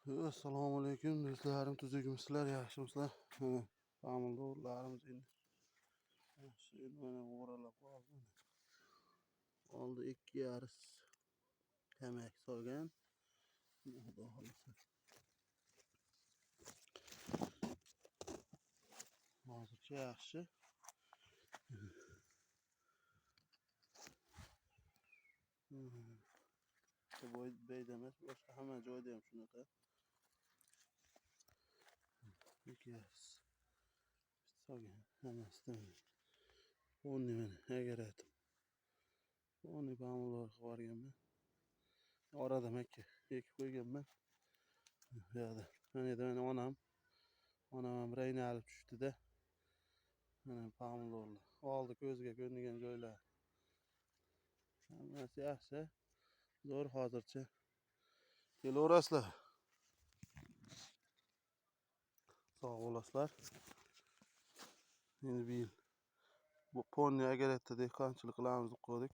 Assalomu alaykum do'stlarim, tuzukmisizlar, yaxshimisizlar? Mana pomidorlarimiz endi yaxshi, endi mana o'ralab qoldi. Oldi 2,5 kamak solgan. Xudo xohlasa. Hozircha yaxshi. Boyda emas, boshqa hamma joyda ham shunaqa. 2,5 solgan hammasidan. Ponni mana agaratib. Ponni pomidor qilib yuborganman. Orada makka ekib qo'yganman. Bu yoqda. Mana yerda mana onam. Onam ham rayna olib tushdida. Mana pomidorlar. Oldi ko'zga ko'ringan joylar. Hammasi yaxshi. Zo'r hozircha. Kelaverasizlar. Sog' bo'lasizlar. Endi bu yil bu ponni agaratda dehqonchilik qilamiz deb qo'ydik.